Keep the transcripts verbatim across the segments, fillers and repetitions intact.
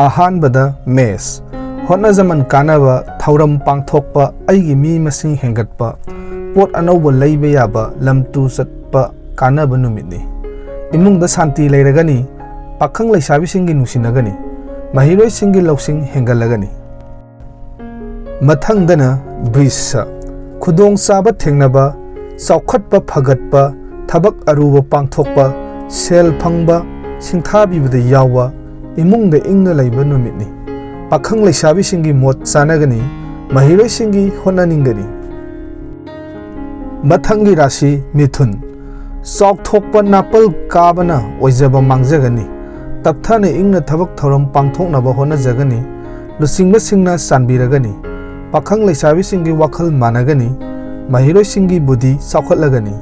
ꯑꯍꯥꯟꯕꯗ ꯃꯦꯁ, ꯍꯣꯠꯅꯖꯃꯟ ꯀꯥꯟꯅꯕ, ꯊꯧꯔꯝ ꯄꯥꯡꯊꯣꯛꯄ, ꯑꯩꯒꯤ ꯃꯤ ꯃꯁꯤꯡ ꯍꯦꯟꯒꯠꯄ, ꯄꯣꯠ ꯑꯅꯧꯕ ꯂꯩꯕ ꯌꯥꯕ, ꯂꯝ ꯇꯨ ꯆꯠꯄ ꯀꯥꯟꯅꯕ ꯅꯨꯃꯤꯠꯅꯤ꯫ ꯏꯃꯨꯡꯗ ꯁꯥꯟꯇꯤ ꯂꯩꯔꯒꯅꯤ, ꯄꯥꯈꯪ ꯂꯩꯁꯥꯕꯤꯁꯤꯡꯒꯤ ꯅꯨꯡꯁꯤꯅꯒꯅꯤ, ꯃꯍꯩꯔꯣꯏꯁꯤꯡꯒꯤ ꯂꯧꯁꯤꯡ ꯍꯦꯟꯒꯠꯂꯒꯅꯤ꯫ ꯃꯊꯪꯗꯅ ꯕ꯭ꯔꯤꯁ, ꯈꯨꯗꯣꯡꯆꯥꯕ ꯊꯦꯡꯅꯕ, ꯆꯥꯎꯈꯠꯄ ꯐꯒꯠꯄ, ꯊꯕꯛ ꯑꯔꯨꯕ ꯄꯥꯡꯊꯣꯛꯄ, ꯁꯦꯜ ꯐꯪꯕ, ꯁꯤꯡꯊꯥꯕꯤꯕꯗ ꯌꯥꯎꯕ, ꯏꯃꯨꯡꯗ ꯏꯪꯅ ꯂꯩꯕ ꯅꯨꯃꯤꯠꯅꯤ꯫ ꯄꯥꯈꯪ ꯂꯩꯁꯥꯕꯤꯁꯤꯡꯒꯤ ꯃꯣꯠ ꯆꯥꯅꯒꯅꯤ, ꯃꯍꯩꯔꯣꯏꯁꯤꯡꯒꯤ ꯍꯣꯠꯅꯅꯤꯡꯒꯅꯤ꯫ ꯃꯊꯪꯒꯤ ꯔꯥꯁꯤ ꯃꯤꯊꯨꯟ, ꯆꯥꯎꯊꯣꯛꯄ ꯅꯥꯄꯜ ꯀꯥꯕꯅ ꯑꯣꯏꯖꯕ ꯃꯥꯡꯖꯒꯅꯤ꯫ ꯇꯞꯊꯅ ꯏꯪꯅ ꯊꯕꯛ ꯊꯧꯔꯝ ꯄꯥꯡꯊꯣꯛꯅꯕ ꯍꯣꯠꯅꯖꯒꯅꯤ꯫ ꯂꯨꯆꯤꯡꯕꯁꯤꯡꯅ ꯆꯥꯟꯕꯤꯔꯒꯅꯤ꯫ ꯄꯥꯈꯪ ꯂꯩꯁꯥꯕꯤꯁꯤꯡꯒꯤ ꯋꯥꯈꯜ ꯃꯥꯟꯅꯒꯅꯤ꯫ ꯃꯍꯩꯔꯣꯏꯁꯤꯡꯒꯤ ꯕꯨꯙꯤ ꯆꯥꯎꯈꯠꯂꯒꯅꯤ꯫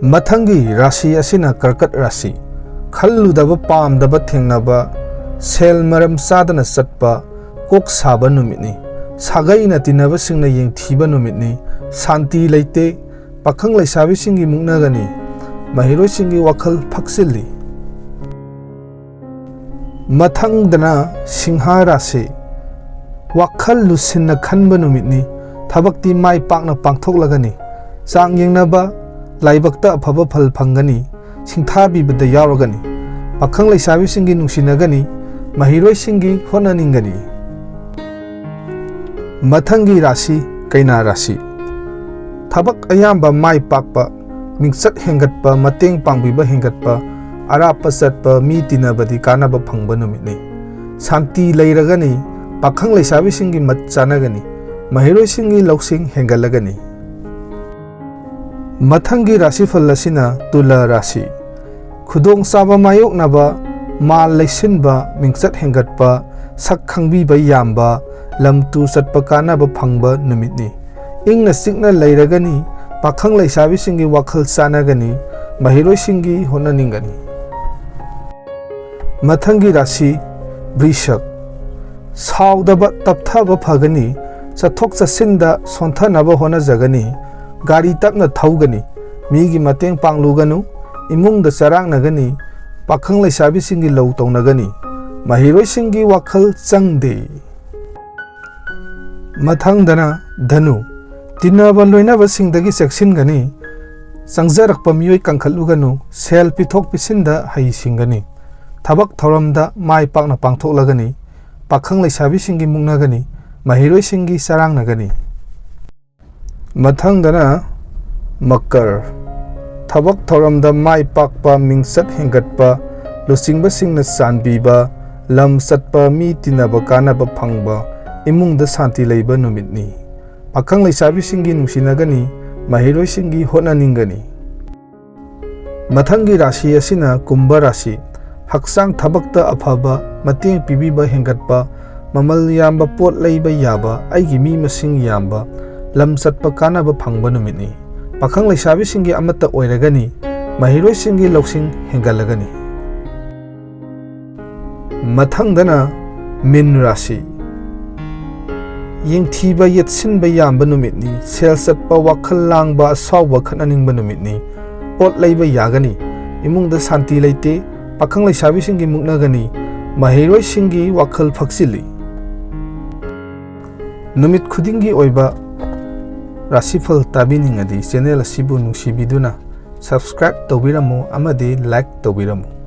ꯃꯊꯪꯒꯤ ꯔꯥꯁꯤ ꯑꯁꯤꯅ ꯀꯔꯀꯠ ꯔꯥꯁꯤ꯫ ꯈꯜꯂꯨꯗꯕ ꯄꯥꯝꯗꯕ ꯊꯦꯡꯅꯕ, ꯁꯦꯜ ꯃꯔꯝ ꯆꯥꯗꯅ ꯆꯠꯄ, ꯀꯣꯛ ꯁꯥꯕ ꯅꯨꯃꯤꯠꯅꯤ꯫ ꯁꯥꯒꯩꯅ ꯇꯤꯟꯅꯕꯁꯤꯡꯅ ꯌꯦꯡꯊꯤꯕ ꯅꯨꯃꯤꯠꯅꯤ꯫ ꯁꯥꯟꯇꯤ ꯂꯩꯇꯦ꯫ ꯄꯥꯈꯪ ꯂꯩꯁꯥꯕꯤꯁꯤꯡꯒꯤ ꯃꯨꯛꯅꯒꯅꯤ꯫ ꯃꯍꯩꯔꯣꯏꯁꯤꯡꯒꯤ ꯋꯥꯈꯜ ꯐꯛꯆꯤꯜꯂꯤ꯫ ꯃꯊꯪꯗꯅ ꯁꯤꯡꯍ ꯔꯥꯁꯤ꯫ ꯋꯥꯈꯜ ꯂꯨꯁꯤꯟꯅ ꯈꯟꯕ ꯅꯨꯃꯤꯠꯅꯤ꯫ ꯊꯕꯛꯇꯤ ꯃꯥꯏ ꯄꯥꯛꯅ ꯄꯥꯡꯊꯣꯛꯂꯒꯅꯤ꯫ ꯆꯥꯡ ꯌꯦꯡꯅꯕ ꯂꯥꯏꯕꯛꯇ ꯑꯐꯕ ꯐꯜ ꯐꯪꯒꯅꯤ꯫ ꯁꯤꯡꯊꯥꯕꯤꯕꯗ ꯌꯥꯎꯔꯒꯅꯤ꯫ ꯄꯥꯈꯪ ꯂꯩꯁꯥꯕꯤꯁꯤꯡꯒꯤ ꯅꯨꯡꯁꯤꯅꯒꯅꯤ꯫ ꯃꯍꯩꯔꯣꯏꯁꯤꯡꯒꯤ ꯍꯣꯠꯅꯅꯤꯡꯒꯅꯤ꯫ ꯃꯊꯪꯒꯤ ꯔꯥꯁꯤ ꯀꯩꯅꯥ ꯔꯥꯁꯤ꯫ ꯊꯕꯛ ꯑꯌꯥꯝꯕ ꯃꯥꯏ ꯄꯥꯛꯄ, ꯃꯤꯡꯆꯠ ꯍꯦꯟꯒꯠꯄ, ꯃꯇꯦꯡ ꯄꯥꯡꯕꯤꯕ ꯍꯦꯟꯒꯠꯄ, ꯑꯔꯥꯞꯄ ꯆꯠꯄ, ꯃꯤ ꯇꯤꯟꯅꯕꯗꯤ ꯀꯥꯟꯅꯕ ꯐꯪꯕ ꯅꯨꯃꯤꯠꯅꯤ꯫ ꯁꯥꯟꯇꯤ ꯂꯩꯔꯒꯅꯤ꯫ ꯄꯥꯈꯪ ꯂꯩꯁꯥꯕꯤꯁꯤꯡꯒꯤ ꯃꯠ ꯆꯥꯅꯒꯅꯤ꯫ ꯃꯍꯩꯔꯣꯏꯁꯤꯡꯒꯤ ꯂꯧꯁꯤꯡ ꯍꯦꯟꯒꯠꯂꯒꯅꯤ꯫ ꯃꯊꯪꯒꯤ ꯔꯥꯁꯤꯐꯜ ꯑꯁꯤꯅ ꯇꯨꯂꯥ ꯔꯥꯁꯤ꯫ ꯈꯨꯗꯣꯡꯆꯥꯕ ꯃꯥꯌꯣꯛꯅꯕ, ꯃꯥꯜ ꯂꯩꯁꯤꯟꯕ, ꯃꯤꯡꯆꯠ ꯍꯦꯟꯒꯠꯄ, ꯁꯛ ꯈꯪꯕꯤꯕ ꯌꯥꯝꯕ, ꯂꯝ ꯇꯨ ꯆꯠꯄ ꯀꯥꯟꯅꯕ ꯐꯪꯕ ꯅꯨꯃꯤꯠꯅꯤ꯫ ꯏꯪꯅ ꯆꯤꯛꯅ ꯂꯩꯔꯒꯅꯤ꯫ ꯄꯥꯈꯪ ꯂꯩꯁꯥꯕꯤꯁꯤꯡꯒꯤ ꯋꯥꯈꯜ ꯆꯥꯟꯅꯒꯅꯤ꯫ ꯃꯍꯩꯔꯣꯏꯁꯤꯡꯒꯤ ꯍꯣꯠꯅꯅꯤꯡꯒꯅꯤ꯫ ꯃꯊꯪꯒꯤ ꯔꯥꯁꯤ ꯕ꯭ꯔꯤꯁꯛ꯫ ꯁꯥꯎꯗꯕ ꯇꯞꯊꯕ ꯐꯒꯅꯤ꯫ ꯆꯠꯊꯣꯛ ꯆꯠꯁꯤꯟꯗ ꯁꯣꯟꯊꯅꯕ ꯍꯣꯠꯅꯖꯒꯅꯤ꯫ ꯒꯥꯔꯤ ꯇꯞꯅ ꯊꯧꯒꯅꯤ꯫ ꯃꯤꯒꯤ ꯃꯇꯦꯡ ꯄꯥꯡꯂꯨꯒꯅꯨ꯫ ꯏꯃꯨꯡꯗ ꯆꯔꯥꯡꯅꯒꯅꯤ꯫ ꯄꯥꯈꯪ ꯂꯩꯁꯥꯕꯤꯁꯤꯡꯒꯤ ꯂꯧ ꯇꯧꯅꯒꯅꯤ꯫ ꯃꯍꯩꯔꯣꯏꯁꯤꯡꯒꯤ ꯋꯥꯈꯜ ꯆꯪꯗꯦ꯫ ꯃꯊꯪꯗꯅ ꯙꯅꯨ꯫ ꯇꯤꯟꯅꯕ ꯂꯣꯏꯅꯕꯁꯤꯡꯗꯒꯤ ꯆꯦꯛꯁꯤꯟꯒꯅꯤ꯫ ꯆꯪꯖꯔꯛꯄ ꯃꯤꯑꯣꯏ ꯀꯟꯈꯠꯂꯨꯒꯅꯨ꯫ ꯁꯦꯜ ꯄꯤꯊꯣꯛ ꯄꯤꯁꯤꯟꯗ ꯍꯩꯁꯤꯡꯒꯅꯤ꯫ ꯊꯕꯛ ꯊꯧꯔꯝꯗ ꯃꯥꯏ ꯄꯥꯛꯅ ꯄꯥꯡꯊꯣꯛꯂꯒꯅꯤ꯫ ꯄꯥꯈꯪ ꯂꯩꯁꯥꯕꯤꯁꯤꯡꯒꯤ ꯃꯨꯛꯅꯒꯅꯤ꯫ ꯃꯍꯩꯔꯣꯏꯁꯤꯡꯒꯤ ꯆꯔꯥꯡꯅꯒꯅꯤ꯫ ꯃꯊꯪꯗꯅ ꯃꯀꯔ꯫ ꯊꯕꯛ ꯊꯧꯔꯝꯗ ꯃꯥꯏ ꯄꯥꯛꯄ, ꯃꯤꯡꯆꯠ ꯍꯦꯟꯒꯠꯄ, ꯂꯨꯆꯤꯡꯕꯁꯤꯡꯅ ꯆꯥꯟꯕꯤꯕ, ꯂꯝ ꯆꯠꯄ, ꯃꯤ ꯇꯤꯟꯅꯕ ꯀꯥꯟꯅꯕ ꯐꯪꯕ, ꯏꯃꯨꯡꯗ ꯁꯥꯟꯇꯤ ꯂꯩꯕ ꯅꯨꯃꯤꯠꯅꯤ꯫ ꯄꯥꯈꯪ ꯂꯩꯁꯥꯕꯤꯁꯤꯡꯒꯤ ꯅꯨꯡꯁꯤꯅꯒꯅꯤ, ꯃꯍꯩꯔꯣꯏꯁꯤꯡꯒꯤ ꯍꯣꯠꯅꯅꯤꯡꯒꯅꯤ꯫ ꯃꯊꯪꯒꯤ ꯔꯥꯁꯤ ꯑꯁꯤꯅ ꯀꯨꯝꯚ ꯔꯥꯁꯤ꯫ ꯍꯛꯆꯥꯡ ꯊꯕꯛꯇ ꯑꯐꯕ, ꯃꯇꯦꯡ ꯄꯤꯕꯤꯕ ꯍꯦꯟꯒꯠꯄ, ꯃꯃꯜ ꯌꯥꯝꯕ ꯄꯣꯠ ꯂꯩꯕ ꯌꯥꯕ, ꯑꯩꯒꯤ ꯃꯤ ꯃꯁꯤꯡ ꯌꯥꯝꯕ, ꯂꯝ ꯆꯠꯄ ꯀꯥꯟꯅꯕ ꯐꯪꯕ ꯅꯨꯃꯤꯠꯅꯤ꯫ ꯄꯥꯈꯪ ꯂꯩꯁꯥꯕꯤꯁꯤꯡꯒꯤ ꯑꯃꯠꯇ ꯑꯣꯏꯔꯒꯅꯤ, ꯃꯍꯩꯔꯣꯏꯁꯤꯡꯒꯤ ꯂꯧꯁꯤꯡ ꯍꯦꯟꯒꯠꯂꯒꯅꯤ꯫ ꯃꯊꯪꯗꯅ ꯃꯤꯟ ꯔꯥꯁꯤ꯫ ꯌꯦꯡꯊꯤꯕ ꯌꯦꯠꯁꯤꯟꯕ ꯌꯥꯝꯕ ꯅꯨꯃꯤꯠꯅꯤ꯫ ꯁꯦꯜ ꯆꯠꯄ, ꯋꯥꯈꯜ ꯂꯥꯡꯕ, ꯑꯁꯥꯎꯕ ꯈꯠꯅꯅꯤꯡꯕ ꯅꯨꯃꯤꯠꯅꯤ꯫ ꯄꯣꯠ ꯂꯩꯕ ꯌꯥꯒꯅꯤ꯫ ꯏꯃꯨꯡꯗ ꯁꯥꯟꯇꯤ ꯂꯩꯇꯦ꯫ ꯄꯥꯈꯪ ꯂꯩꯁꯥꯕꯤꯁꯤꯡꯒꯤ ꯃꯨꯛꯅꯒꯅꯤ꯫ ꯃꯍꯩꯔꯣꯏꯁꯤꯡꯒꯤ ꯋꯥꯈꯜ ꯐꯛꯆꯤꯜꯂꯤ꯫ ꯅꯨꯃꯤꯠ ꯈꯨꯗꯤꯡꯒꯤ ꯑꯣꯏꯕ ꯔꯥꯁꯤꯐꯜ ꯇꯥꯕꯤꯅꯤꯡꯉꯗꯤ channel ꯑꯁꯤꯕꯨ ꯅꯨꯡꯁꯤꯕꯤꯗꯨꯅ subscribe ꯇꯧꯕꯤꯔꯝꯃꯨ ꯑꯃꯗꯤ like ꯇꯧꯕꯤꯔꯝꯃꯨ꯫